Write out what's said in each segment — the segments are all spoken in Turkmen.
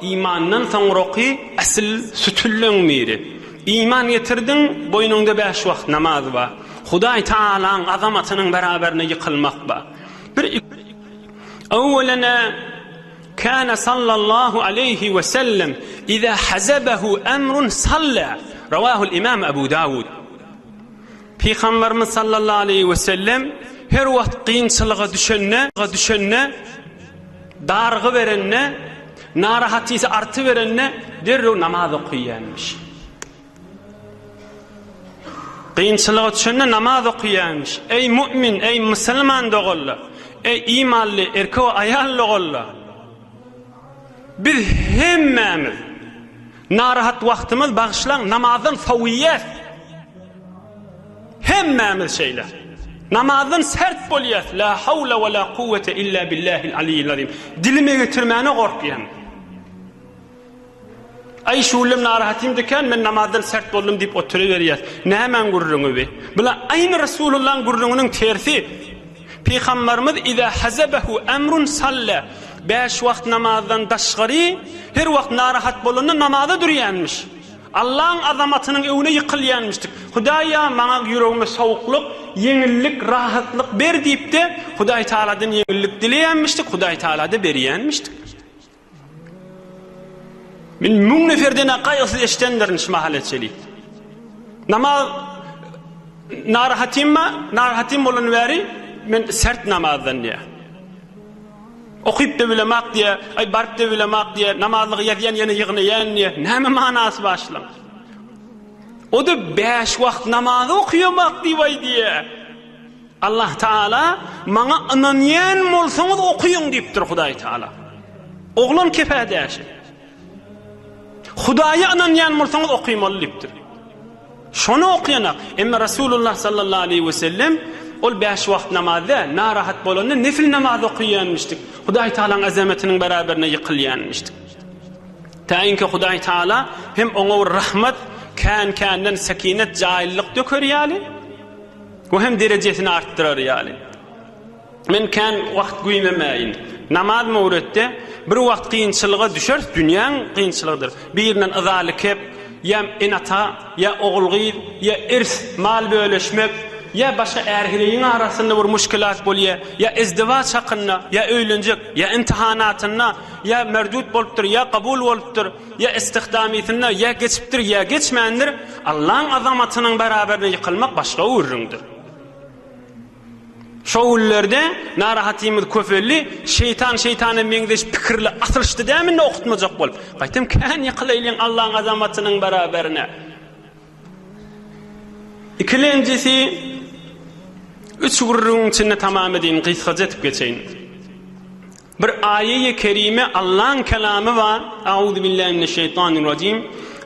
Imandan soňraky asyl sütünleň biri. Iman getirdiň, boýnuňda bäş wagt namaz bar. Hudaý Tagalaň azamatynyň beraberine ýykylmak bar. Bir Öwwelene Kana sallallahu aleýhi we sellem iza hazabahu emrun salla. Rawahul Imam Abu Dawud. Pygamberimiz sallallahu aleýhi we sellem her wagt kynçylyga düşende, düşende, darygyberende, narahatysy artyberende derrew namaz okaýarmyş. Kynçylyga düşende namaz okaýarmyş. Eý mu'min, eý musulman doganlar, eý imanly erkek we aýal doganlar! Biz hemmämiz narahat wagtymyz bagyşlaň namazdan sowýas. Hemmämiz şeýle. Namazdan sert bolýas. La hawla we la kuwwete illa billahil aliyyil azim. Dilime getirmäne gorkýan. Aý şuwlem narahatym dükän men namazdan sert boldum diýip oturyberýäs. Nämäň gürrüňi bi? Bula aýny Resulullaň gürrüňiniň tersi. Pygambarymyz iza hazabahu emrun salla. Bäş wagt namazdan daşgary her wagt narahat bolanda namaza durýanmyş. Allaň azamatynyň öňüne ýykylýanmyşdyk. Hudaýa maňa ýüregime sowuklyk, ýeňillik, rahatlyk ber diýipde Hudaý Tagaladan ýeňillik dileýänmişdik, Hudaý Tagala-da berýänmişdik. Men müň neferden-ä gaýgysyz eşidendirin şu mahala çenli. Namaz narahatym bar, narahatym bolany bäri men sert namazdan diýýär. Okyp-da bilemak diýýär, aý baryp-da bilemak diýýär, namazlygy ýazýan ýene ýygnaýan diýýär. Näme manasy bar şulaň? O-da bäş wagt namazy okaýamak diýip aýdýar. Allah Taala maňa ynanýan bolsaňyz okyň diýipdir Hudaý Taala. Oglan kepä däşi. Hudaýa ynanýan bolsaňyz okymaly diýipdir. Şony okaýanak. Emma Rasulullah sallallahu aleyhi ve sellem ol bäş wagt namaz däl, narahat bolanda nefil namaz okaýanmyşdyk. Hudaý Taalaň azametiniň beraberine ýykylýanmyşdyk. Täinki Hudaý Taala hem oňa bir rahmat, kän-känden sekinet, jaýlylyk döker ýaly. Bu hem derejesini artdyrar ýaly. Men kän wagt güýmemäýin. Namaz möwretde bir wagt kynçylyga düşeris, dünýäň kynçylygydyr. Birinden yzaly kep, ýa ene-ata, ýa ogul-gyz, ýa irs, mal bölüşmek, ýa başga är-heleýiň arasynda bir muşkilat bolýa, ýa izdiwaç hakynda, ýa öýlenjek, ýa imtihanatynda, ýa merdut bolupdyr, ýa kabul bolupdyr. Ýa istihdamysynda ýa geçipdir, ýa geçmändir, Allaň azamatynyň beraberine ýykylmak başga gürrüňdir. Şo günlerde narahatymyz köpeldi, şeýtan şeýtana meňzeş pikirli asylyşdy dämi indi okutmajak bolup. Gaýtam kän ýykylaýlyň Allaň azamatynyň beraberine. Ikilenjisi üç gürrüňiň içinde tamam edeýin, gysgaja etip geçeýin. Bir aýeýi kerime Allaň kelamy bar, Auzubillahi mineşşeýtanirrajim,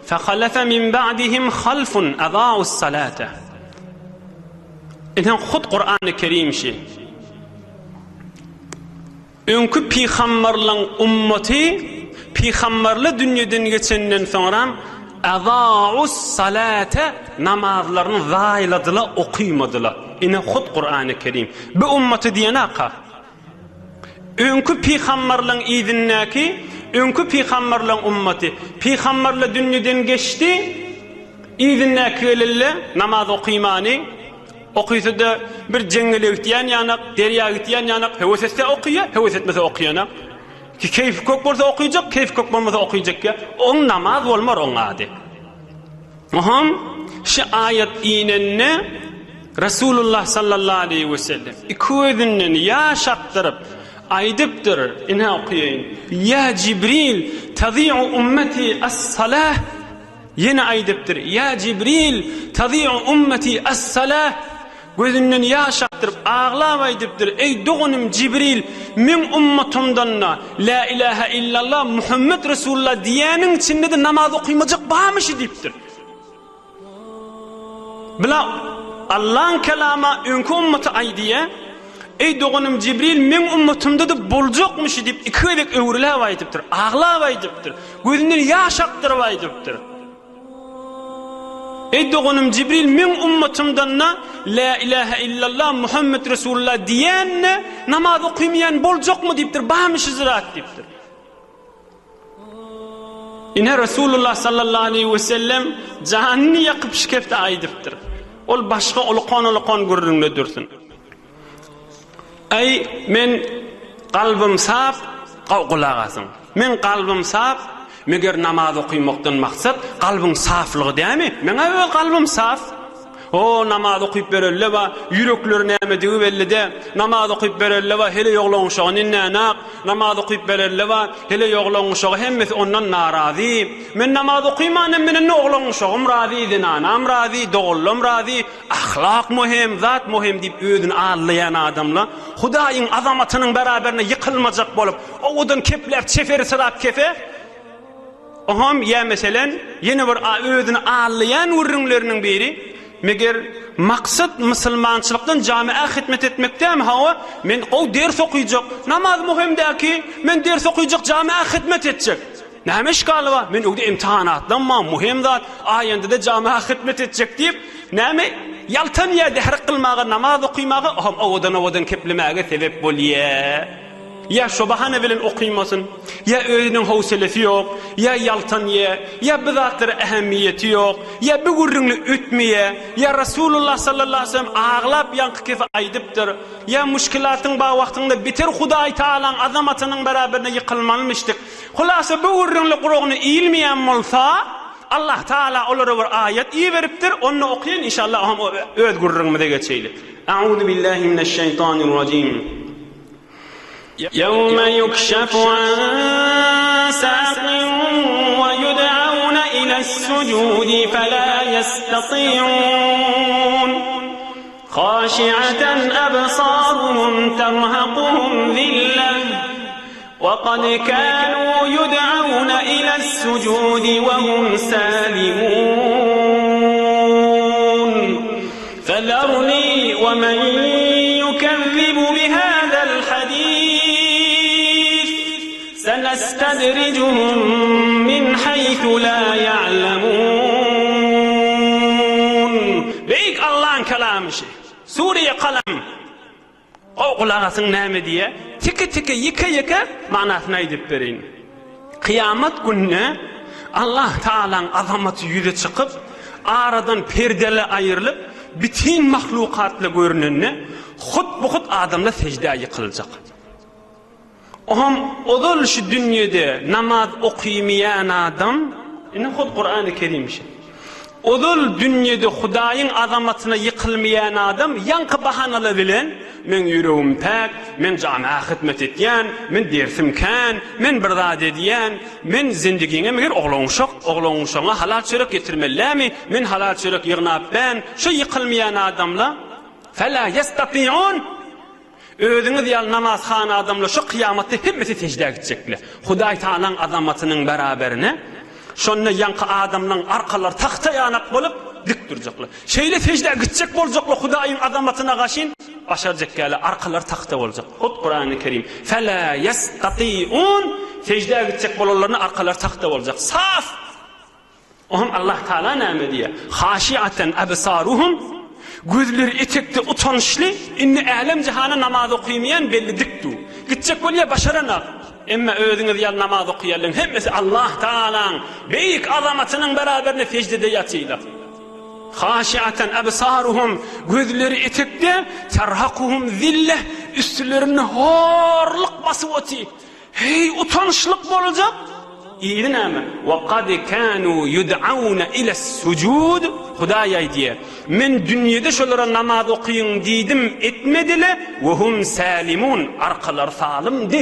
Fehalefe min ba'dihim halfun adaus salate. Ine hut Kur'an-ı Kerim şi. Öňki pygamberleň ummaty pygamberler dünýeden geçenden soňra adaus salate namazlaryny zaýladylar, okymadylar. Ine hut Kur'an-ı Kerim. Bu ummaty diýen aka. Öňki pygamberleň yzyndaky öňki pygamberleň ummaty. Pygamberler dünýeden geçdi, yzyndaky gelende namaz okymany, okysada bir jeňňele gitýän ýanak, derýa gitýän ýanak, höwes etse okyýa, höwes etmese okaýanak. Ki keýfi kök bolsa okyjak, keýfi kök bolmasa okyjak ýa. Oň namaz bolmar oň ady. Oňam şu aýat inende Resulullah sallallahu aleýhi we sellem iki gözünden ýaş akdyryp aýdypdyr, ine okaýaýyn, Ýa Jibril, tazi'u ummeti as-salah Ýene aýdypdyr, Ýa Jibril, tazi'u ummeti as-salah. Gözünden ýaş akdyryp, aglap aýdypdyr, Eý, doganym Jibril, meň ummatymdan-da Lä ilähä illallah, Muhammet Resulullah diýýäniň içinde-de namaz okymajak barmyşy diýipdir. Bula Allaň kelama öňki ummata aýdýa, Eý, doganym Jibril, meň ummatymda-da boljakmyşy diýip iki gezek öwrüläp aýdypdyr, aglap aýdypdyr, gözünden ýaş akdyryp aýdypdyr. Eý doganym Jibril meň ummatymdanda Lä ilähä illallah Muhammet Resulullah diýende namaz okymaýan boljakmy diýipdir, barmy şu zat diýipdir. Ine Resulullah sallallahu aleýhi we sellem janyny ýakyp şikefte aýdypdyr. Ol başga ulukan-ulukan gürrüňde dursun. Eý, men kalbym sap, gulak asyň. Men kalbym sap, meger namaz okymakdan maksat kalbyň saflygy dämi? Meň-ä öz kalbym saf. O, namaz okyp berelle ba, ýürekleri nämedigi belli dä. Namaz okyp berelle ba, heleý oglan uşagy ninnänak. Namaz okyp berelle ba, heleý oglan uşagy hemmesi ondan narazy. Men namaz okymanam menen oglan uşagym razy, zenanam razy, doganlam razy. Ahlak möhüm, zat möhüm diýip özüni aldaýan adamla Hudaýyň azamatynyň beraberine ýykylmajak bolup, owadan kepläp çeferi syrap kefe, Oňam ýa meselen, ýene bir özüni aldaýan gürrüňleriniň biri, meger maksat musulmançylykdan jamiä hytmet etmek dämi, hawa, men gowy ders okyjak, namaz möhüm däki, men ders okyjak jamiä hytmet etjek. Näme işgali bar? Men öňde imtihanatlam bar, muhim zat, aýanda-da jamaga hytmet etjek diýip, näme ýaltanýar, dährik kylmaga, namaz okymaga, oham owadan-owadan keplemäge sebep bolýar. Ýa şo bahana bilen okymasyn, ýa özüniň howselesi ýok, ýa ýaltanýar, ýa bu zatlara ähmiýeti ýok, ýa bu gürrüňli ötmeýär, ýa Rasulullah sallallahu aleýhi we sellem aglap ýaňky kefi aýdypdyr, ýa muşkilatyň bar wagtyňda beter Hudaý Tagalaň azamatynyň beraberine ýykylmalymyşdyk. Hulasa bu gürrüňli guragyna iýilmeýän bolsa, Allah Tagala olara bir aýat iberipdir, onda okaýyn inşallah oňam öz gürrüňimize geçeýli. A'uzu billahi mineşşeýtanirrajim. Ýewme yukşafu an saqin we yud'auna ile's-sujudi fela ýestati'un. Haşi'aten absaruhum terhakuhum zilleh. Wekad kanu yud'auna ile's-sujudi we hum salimun. Fezerni we men yukezzibu bihazal hadis senestedrijuhum min haýsu la ya'lemun. Beýik Allaň kelamy şi. Sure-i Kalem. Gowy gulak asyň näme diýýä? Teke-teke, ýeke-ýeke manysyny aýdyp bereýin. Kyýamat gününe Allah Tagalaň azamaty ýüze çykyp, aradan perdeli aýrylyp, bütin mahlukatla görünende, hut-bu-hut adamlar seždä ýykyljak. Oňam ozal şu dünýede namaz okymaýan adam, ine hut Kurany Kerim şi. Ozal dünýede Hudaýyň azamatyna ýykylmaýan adam ýaňky bahanalar bilen, meň ýüregim päk, men jana hyzmat etýän, men dersim kän, men bir zat edýän, men zindigiňe meger oglan-uşak, oglan-uşagyňa halal çörek getirmelilämi, men halal çörek ýygnap bän, şo ýykylmaýan adamla, Fela ýestatiun, Özüňiz ýaly namazhan adamlar şo kyýamatda hemmesi seždä gitjekler. Hudaý Tagalaň azamatynyň beraberine şonda ýaňky adamlaň arkalary tagta ýanak bolup dik durjaklar. Şeýle seždä gitjek boljaklar Hudaýyň azamatyna gaşyn başarjak ýaly arkalary tagta boljak. Hut Kurany Kerim Fela ýestatiun seždä gitjek bolanlaryna arkalary tagta boljak. Saf! Oňam Allah Taala näme diýýär? Haşiaten absaruhum, gözleri etekde utançly, indi älem-jahana namaz okymaýan belli dik dur. Gitjek bolýar, başaranok. Emma özüňiz ýaly namaz okaýanlaryň hemmesi Allah Taalaň beýik azamatynyň beraberinde seždede ýatyrlar. Haşiaten absaruhum, gözleri etekde, terhakuhum zilleh, üstlerini horluk basyp otyr. Heý, utançlyk boljak! Yzy näme? Wa kad kanu yud'auna iles-sujud, Hudaý aýdýar, Men dünýede şolara namaz okyň diýdim, etmedile, we hum salimun, arkalary salymdy,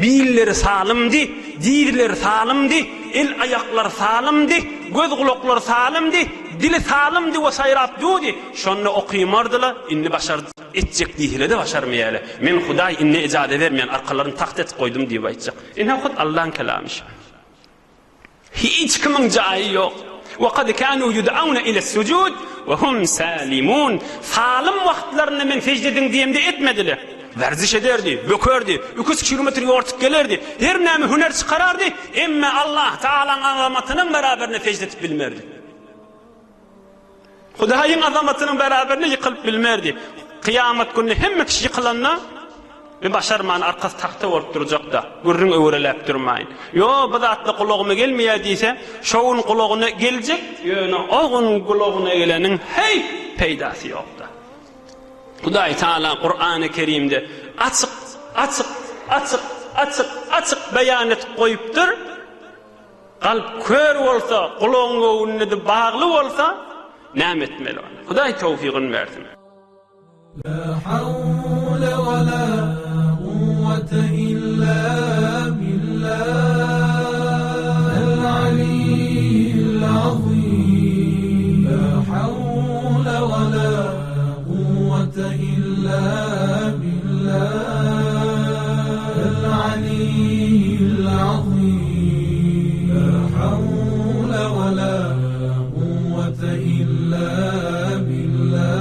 billeri salymdy, dizleri salymdy. el-aýaklary salymdy, göz-gulaklary salymdy, dili salymdy we saýrap durdy. Şonda okymardylar, indi başar etjek diýseler-de başarmaýarlar. Men Hudaý indi ejaza bermeýän, arkalaryny tagt etip goýdum diýip aýtjak. Ine hut Allaň kelamy şu. Hiç kimiň jaýy ýok. Wa kad kanu yud'auna ila sujud wa hum salimun. Salym wagtlarynda men sežde ediň diýemde etmediler. Werziş ederdi, bökerdi, iki-üç kilometr ýortup gelerdi, her näme hüner çykarardy, emme Allah Tagalaň azamatynyň beraberinde sežde edip bilmerdi. Hudaýyň azamatynyň beraberinde ýykylyp bilmerdi. Kyýamat gününe hemme kişi ýykylanda, men başarman arkasy tagta bolup durjak-da, gürrüň öwreläp durmaýyn. Ýo, bu zatlar gulagyma gelmeýär diýse, şo gün gulagyna geljek, ýöne o gün gulagyna geleniň heý, peýdasy ýok-da. Hudaý Taala Kurany Kerimde açyk, açyk, açyk, açyk, açyk beýan edip goýupdyr. Kalp kör bolsa, gulagyň öwünde-de bagly bolsa, näme etmeli ony? Hudaý towfygyny bersin. La hawle we la kuwwete illa billah el aliyyil azim La hawle we la kuwwete illa billah El aliyyil azim La hawle we la kuwwete illa billah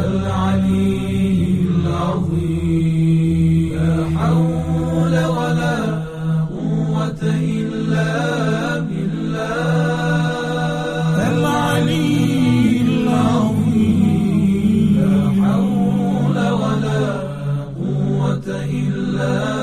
El aliyyil azim La hawle we la kuwwete illa billah El aliyyil azim La hawle we la kuwwete illa.